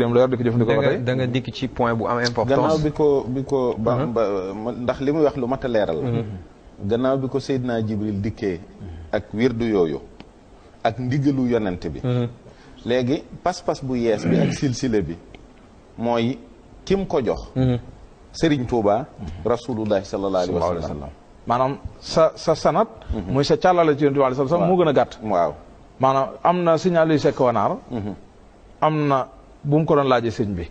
la yor di ko jëfandikoo ba tey da nga dikk ci point bu am importance. gannaaw bi ko ndax li muy wax lu mat a leeral la. gannaaw bi ko Seydina Jibril dikkee ak wirdu yooyu ak ndigalu yonent bi. léegi pas-pas bu yees bi ak silsile bi mooy kim ko jox. Serigne Touba. rasulullahi sallallahu alayhi wa sallam. maanaam sa sanat. muy sa càllale ci yonent bi sallallahu alayhi wa sallam moo gën a gàtt. waaw maanaam am na signal yu sekk wanaar. am na. bu mu ko doon laajee sëriñ bi.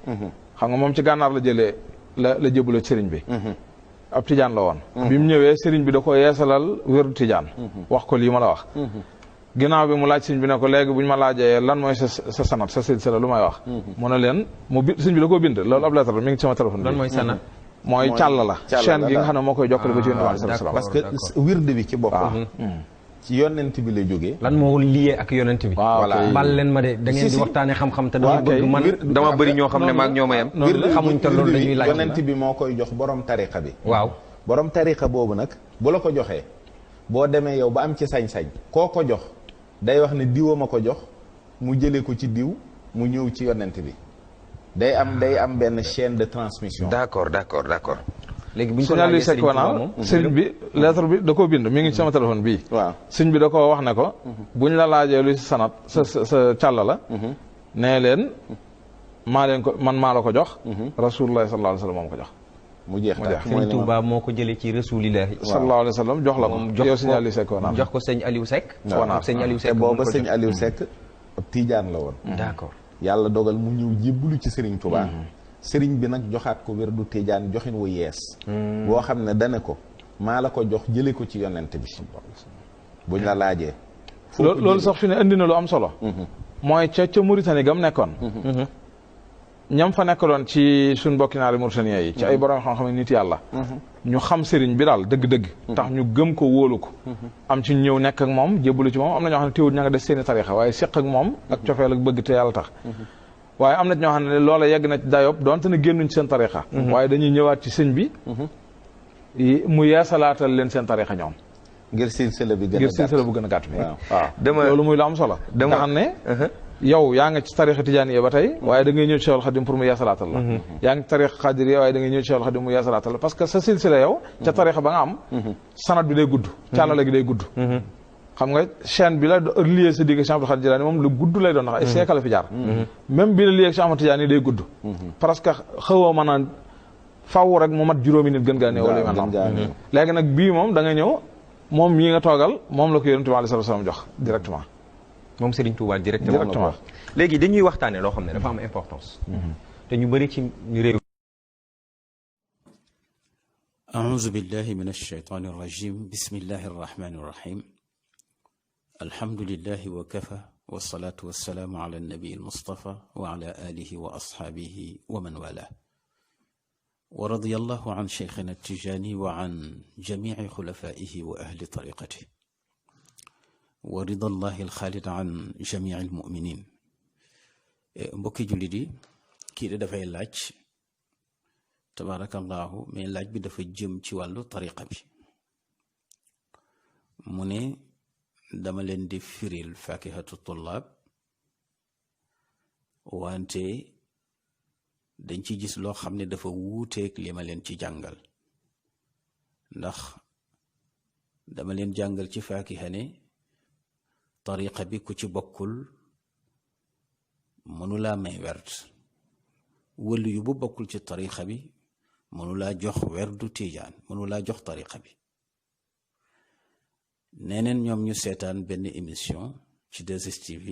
xam nga moom ci gànnaar la jëlee la jëbale sëriñ bi. ab tijaan la woon. bi mu ñëwee sëriñ bi da ko yeesalal wéru tijaan. wax ko lii ma la wax. ginnaaw bi mu laaj sëriñ bi ne ko léegi bu ñu ma laajee lan mooy sa sanat sa silsila lu may wax. mu ne leen mu bi sëriñ bi da koo bind loolu ab lettre mi ngi ci sama téléphone bi. lan mooy sanat. mooy càll la chaîne gi nga xam ne moo koy jokkale ba ci yonent bi sallallahu parce que wirde bi ci boppam. ci yonent bi la jógee. lan moo lié ak yonent bi. voilà bal leen ma de da ngeen di waxtaanee xam-xam te dama bëgg man dama bëri ñoo xam ne maag ñoo ma yem. xamuñ te loolu dañuy laaj yonent bi moo koy jox borom tariqa bi. waaw borom tariqa boobu nag bu la ko joxee boo demee yow ba am ci sañ-sañ koo ko jox day wax ne diwa ma ko jox mu jëlee ko ci diw mu ñëw ci yonent bi day am benn chaîne de transmission. d'accord. léegi bu ñu ko laajee sëriñ bi lettre bi da koo bind mi ngi ci sama téléphone bii. waaw sëriñ bi da koo wax ne ko. buñ la laajee luy sanat sa càll la. nee leen maa la ko jox. rasulullah sallallahu alayhi wa sallam moom ko jox. mu jeex Sëriñ Touba moo ko jëlee ci rasulillahi sallallahu alayhi wa sallam jox la ko. yow sëñ Aliou Seck wanaar jox ko sëñ Aliou Seck. waaw sëñ Aliou Seck te booba sëñ Aliou Seck ab tiijaan la woon. d'accord yàlla dogal mu ñëw jébbalu ci Sëriñ Touba. sëriñ bi nag joxaat ko wér du tijaan joxin wu yees. boo xam ne dane ko maa la ko jox jële ko ci yonent bi. buñ la laajee. loolu sax fi ne indi na lu am solo. mooy ca Mauritanie gam nekkoon. ñam fa nekkaloon ci suñ mbokki naari Mauritanie yi. ci ay borom xam-xam nit yàlla. ñu xam sëriñ bi daal dëgg-dëgg. tax ñu gëm ko wóolu ko. am ci ñëw nekk ak moom jébbalu ci moom am na ñoo xam ne teewul ña nga des seeni tarixa waaye seq ak moom. ak cofeel ak bëgg te yàlla tax. waaye am na ñoo xam ne loola yegg na ci dayob donte ne génnuñ seen tarixa waaye dañuy ñëwaat ci sëñ bi mu yeesalaatal leen seen tarixa ñoom ngir silsila bu gën a gàtt bi waaw loolu muy lu am solo nga xam ne yow yaa nga ci tarixa tijaaniyya ba tey waaye da ngay ñëw ci Cheikhul Khadim pour mu yeesalaatal la yaa ngi ci tarixa Qadiriyya waaye da ngay ñëw ci Cheikhul Khadim mu yeesalaatal la parce que sa silsila yow ca tarixa ba nga am sanad bi day gudd càllale gi day gudd xam nga chaîne bi la lié sa digg Cheikh Abdou Khadir Jilaani moom lu gudd lay doon ndax ay siècle la fi jaar même bi la lié ak Cheikh Ahmad Tidiane day gudd parce que xaw a mën a faw rek mu mat juróomi nit gën gaa néew wala man léegi nag bii moom da nga ñëw moom mii nga toogal moom la ko Yonent bi alayhi salaam jox directement moom Serigne Touba directement léegi dañuy waxtaane loo xam ne dafa am importance te ñu bëri ci ñu réew a'uuzu billahi min ash-shaytaani r-rajiim bismillahi r-rahmaani r-rahiim alhamdulillahi wa kafa wasalaatu wasalaamu ala nabi almustafa wa ala alihi wa asxaabihi wa man wala wa radiyallahu an cheikhina tijaani wa an jamici xulafaihi wa ahli tariqati wa ridallahi alxaalid an jamici almuminin mbokki jullit yi kii de dafay laaj tabaarakallahu mais laaj bi dafa jëm ci wàllu tariqa bi mu ne dama leen di firil fakihatu tullaab wante dañ ci gis loo xam ne dafa wuuteeg li ma leen ci jàngal ndax dama leen jàngal ci fakiha ne tariqa bi ku ci bokkul mënulaa may werd wëlu yu bu bokkul ci tariqa bi mënulaa jox werdu tijaan mënulaa jox tariqa bi neneen ñoom ñu seetaan benn émission ci 2STV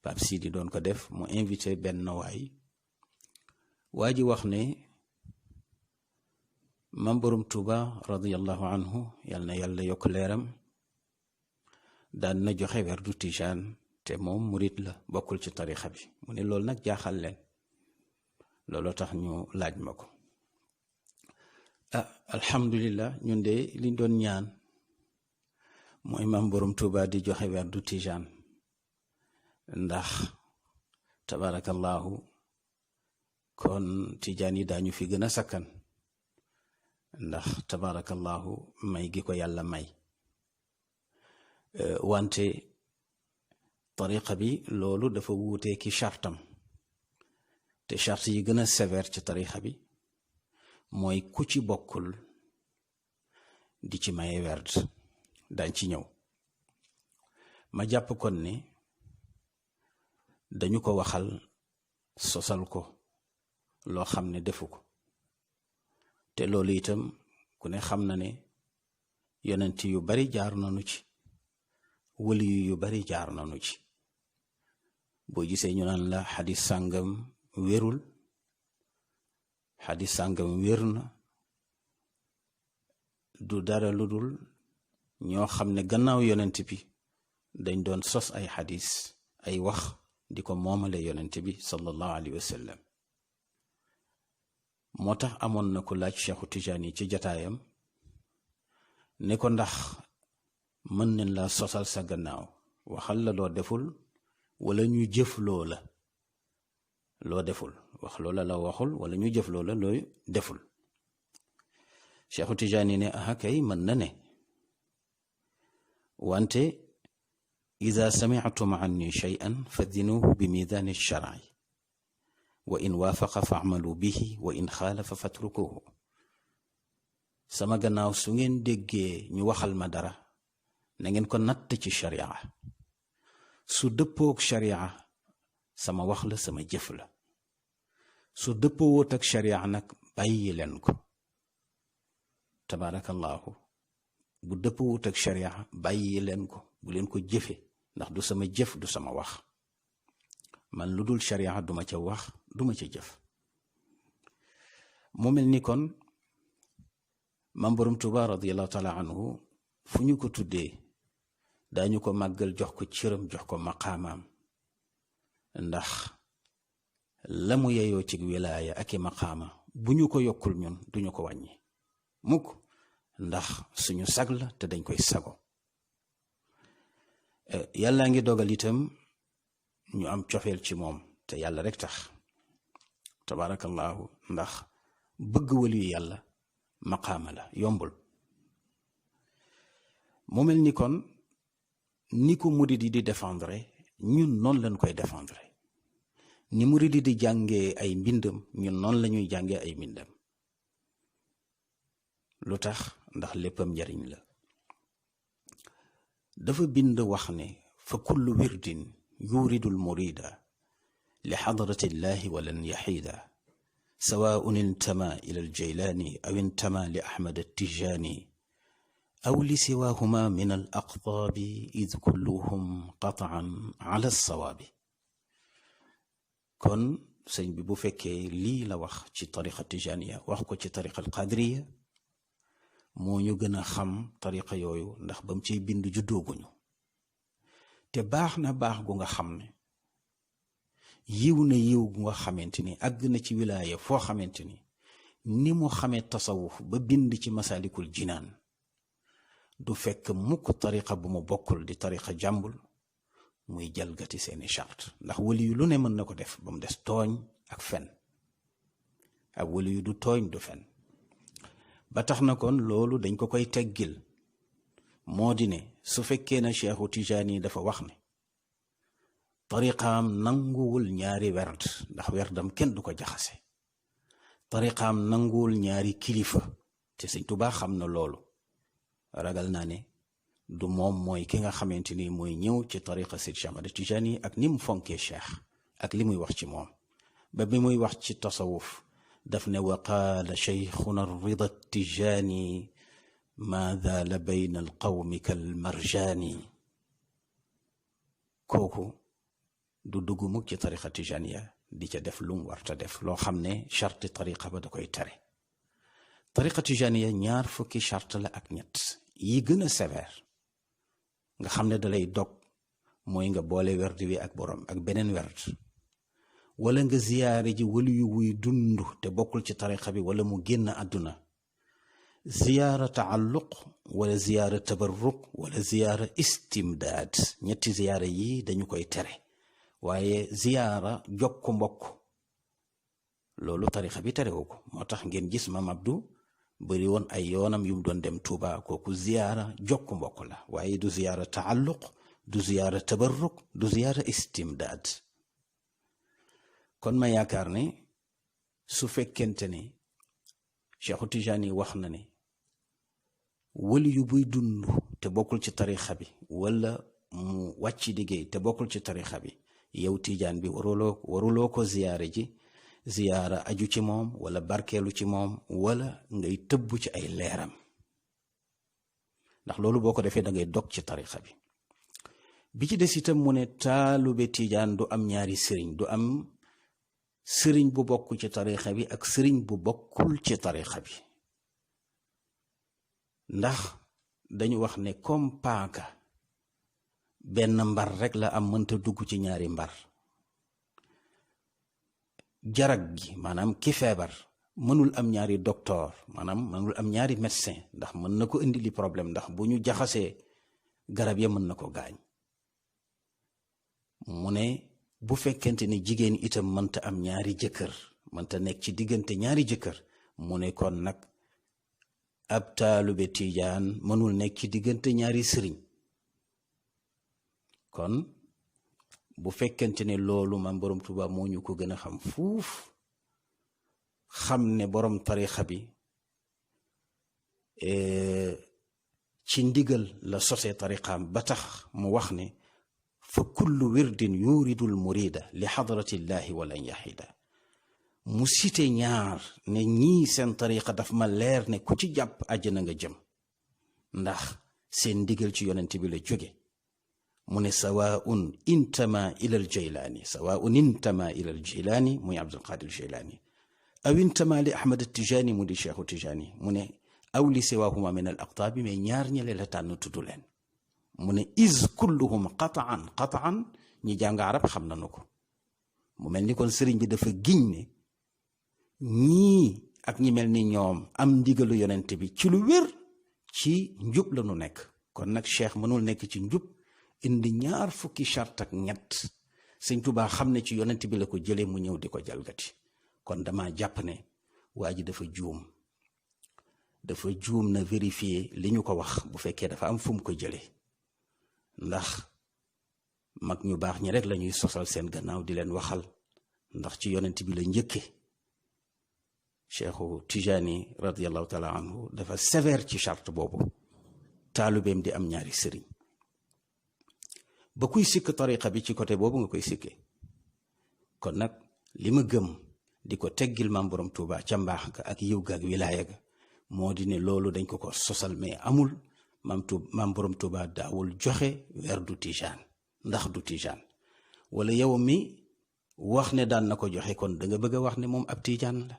Pape Sidi doon ko def mu invité benn waa ji wax ne Mam Borom Tuuba radiyallahu anhu yal na yàlla yokk leeram daan na joxe werdu tijaan te moom murit la bokkul ci tarixa bi mu ne loolu nag jaaxal leen looloo tax ñu laaj ma ko alhamdulillah ñun de liñ doon ñaan mooy Mam Borom Tuuba di joxe werdu tijaan ndax tabarakallahu kon tijaan yi daañu fi gën a sakkan ndax tabarakallahu may gi ko yàlla may wante tariqa bi loolu dafa wuutee ki chartam te charte yi gën a sévère ci tarixa bi mooy ku ci bokkul di ci maye werd dañ ci ñëw. ma jàpp kon ne dañu ko waxal sosal ko loo xam ne defu ko, te loolu itam ku ne xam na ne yonent yu bari jaar nañu ci, wali yu bari jaar nañu ci. boo gisee ñu naan la xadis sàngam wérul, xadis sàngam wér na, du dara lu dul ñoo xam ne gannaaw yonent bi dañ doon sos ay xadis, ay wax di ko moomale yonent bi sallallahu alayhi wa sallam. moo tax amoon na ku laaj Cheikhu Tijaani ci jataayam ne ko ndax mën nañ la sosal sa gannaaw, waxal la loo deful wala ñu jëf loola loo deful, wax loola la waxul wala ñu jëf loola looy deful. Cheikhu Tijaani ne aha kay mën na ne, wante ida samictum anni shay'an fadinuhu bi miidaani sharci wa in waafaqa faamalu bihi wa in xaalafa fatrukuhu. sama gannaaw su ngeen déggee ñu waxal ma dara na ngeen ko natt ci sharia, su dëppook sharia sama wax la, sama jëf la. su dëppoo woot ak sharia nag bàyyi leen ko. tabaarakallahu, bu dëppoo woot ak sharia bàyyi leen ko, bu leen ko jëfe, ndax du sama jëf du sama wax. man lu dul sharia duma ca wax duma ca jëf. mu mel ni kon Maam Borom Tuuba radiyallahu taala anhu fu ñu ko tuddee daañu ko màggal, jox ko cëram, jox ko maqaamaam, ndax la mu yeyoo ci wilaaya ak i maqaama bu ñu ko yokkul ñun duñu ko wàññi mukk, ndax suñu sag la te dañ koy sago. yàlla ngi dogal itam ñu am cofeel ci moom te yàlla rek tax, tabaarakallahu, ndax bëgg waliyu yàlla maqaama la, yombul. mu mel ni kon ni ko murid yi di défendre ñun noonu lañ koy défendre, ni murid yi di jàngee ay mbindam ñun noonu la ñuy jàngee ay mbindam. lu tax? ndax léppam njariñ la. dafa bind wax ne fa kullu wirdin yuridul murida li xadrati llahi walan yaxiida sawaun intama ila aljaylaani aw intama li ahmad attijaani aw li siwaahuma min al aqtaabi id kulluhum qataan ala alsawaabi. kon sëñ bi bu fekkee lii la wax ci tariqa tijaniya wax ko ci tariqa alqadriya, moo ñu gën a xam tariqa yooyu ndax ba mu ciy bind juddooguñu. te baax na baax gu nga xam ne, yiw na yiw gu nga xamante ni àgg na ci wilaaya foo xamante ni mu xamee tasawuf ba bind ci masalikul jinaan, du fekk mukk tariqa bu mu bokkul di tariqa jàmbul muy jalgati seeni charte, ndax wali yu lu ne mën na ko def ba mu des tooñ ak fen. ak wali yu du tooñ du fen. ba tax na kon loolu dañ ko koy teggil, moo di ne su fekkee na Cheikhu Tijaani dafa wax ne tariqaam nanguwul ñaari werd, ndax werdam kenn du ko jaxase. tariqaam nanguwul ñaari kilifa, te Sëñ Tuubaa xam na loolu. ragal naa ne du moom mooy ki nga xamante ni mooy ñëw ci tariqa Seydi Cheikh Ahmad Tijaani ak ni mu fonkee cheikh ak li muy wax ci moom. ba bi muy wax ci tasawuf daf ne wa qaala cheikhuna rida tijaani maa daala bayna alqawmi kal marjaani. kooku du dugg mukk ci tariqa tijaniya di ca def lu mu warta def, loo xam ne charte tariqa ba da koy tere. tariqa tijaniya 20 charte la ak ñett yi gën a sévère nga xam ne dalay dog, mooy nga boole werd wi ak borom ak beneen werd, wala nga ziyaare ji wali yu wuy dund te bokkul ci tariqa bi wala mu génn àdduna. ziyaara taalluq wala ziyaara tabarruk wala ziyaara istimdaad, ñetti ziyaara yi dañu koy tere. waaye ziyaara jokk mbokk loolu tariqa bi terewu ko. moo tax ngeen gis Maam Abdou bari woon ay yoonam yu mu doon dem Tuuba, kooku ziyaara jokk mbokk la, waaye du ziyaara taalluq, du ziyaara tabarruk, du ziyaara istimdaad. kon ma yaakaar ne su fekkente ne Cheikhu Tijaani wax na ne wali yu buy dund te bokkul ci tarixa bi wala mu wàcc liggéey te bokkul ci tarixa bi yow Tijaan bi waruloo ko ziyaara aju ci moom wala barkeelu ci moom wala ngay tëbb ci ay leeram, ndax loolu boo ko defee da ngay dog ci tarixa bi ci des itam mu ne taalube Tijaan du am ñaari sëriñ, du am sëriñ bu bokk ci tarixa bi ak sëriñ bu bokkul ci tarixa bi, ndax dañu wax ne comme paaka benn mbar rek la am, mënta dugg ci ñaari mbar. jarag gi maanaam ki feebar mënul am ñaari docteur, maanaam mënul am ñaari médecin, ndax mën na ko indi li problème, ndax bu ñu jaxasee garab ya mën na ko gaañ. mu ne bu fekkente ni jigéen itam mënta am ñaari jëkkër, mënta nekk ci diggante ñaari jëkkër, mu ne kon nag ab taalube Tijaan mënul nekk ci diggante ñaari sëriñ. kon bu fekkente ne loolu man borom Tuuba moo ñu ko gën a xam fuuf, xam ne borom tarixa bi ci ndigal la sosee tarixaam ba tax mu wax ne fa kullu wirdin yuridul murida li xadratillahi walan yaxida. mu cité ñaar ne ñii seen tariqa daf ma leer ne ku ci jàpp àjjana nga jëm, ndax seen ndigal ci yonent bi la jóge. mu ne sawaun intama ila al jaylaani, sawaun intama ila al jaylaani muy Abdul Qadir Jaylaani, aw intama li Ahmad Tijaani mu di Cheikhu Tijaani, mu ne aw li siwahuma min al aqtaabi, mais ñaar ñele la tànn tudd leen. mu ne is kulluhum qataan ñi jàng arab xam nañu ko. mu mel ni kon sëriñ bi dafa giñ ne ñii ak ñi mel ni ñoom am ndigalu yonent bi ci lu wér ci njub la nu nekk. kon nag cheikh mënul nekk ci njub indi ñaar fukki charte ak ñett sëñ Tuubaa xam ne ci yonent bi la ko jëlee mu ñëw di ko jalgati. kon dama jàpp ne waa ji dafa juum na vérifier li ñu ko wax bu fekkee dafa am fu mu ko jëlee, ndax mag ñu baax ñi rek la ñuy sosal seen gannaaw di leen waxal, ndax ci yonent bi la njëkke. Cheikhu Tijaani radiallahu taala anhu dafa sévère ci charte boobu, taalubeem di am ñaari sëriñ. ba kuy sikk tariqa bi ci côté boobu nga koy sikkee. kon nag li ma gëm di ko teggil maam borom Tuuba ca mbaax ga ak yiw ga ak wilaaya ga moo di ne loolu dañ ko sosal, mais amul. maam borom Tuuba daawul joxe werdu Tijaan ndax du Tijaan, wala yow mi wax ne daan na ko joxe kon da nga bëgg a wax ne moom ab Tijaan la.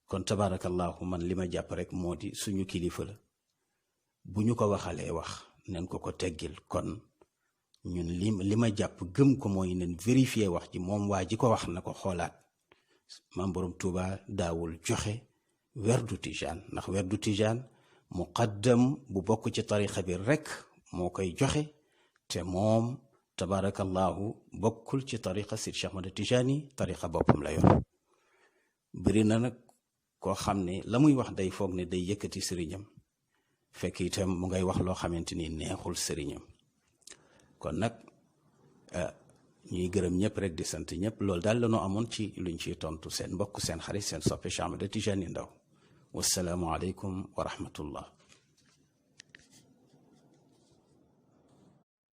kon tabarakallahu man li ma jàpp rek moo di suñu kilifa la, bu ñu ko waxalee wax nañ ko teggil. kon ñun li ma jàpp gëm ko mooy nañ vérifier wax ji, moom waa ji ko wax na ko xoolaat. maam borom Tuuba daawul joxe werdu Tijaan, ndax werdu Tijaan muqaddam bu bokk ci tarixa bi rek moo koy joxe, te moom tabarakallahu bokkul ci tariqa Seydi Cheikh Ahmad Tijaani, tariqa boppam la yor. bëri na nag koo xam ne la muy wax day foog ne day yëkkati sëriñam, fekk itam mu ngay wax loo xamante ni neexul sëriñam. kon nag ñuy gërëm ñëpp rek di sant ñëpp. loolu daal la noo amoon ci luñ ciy tontu seen mbokk seen xarit seen soppe Cheikh Ahmad Tijaani Ndaw. wassalaamu aleykum wa rahmatullah.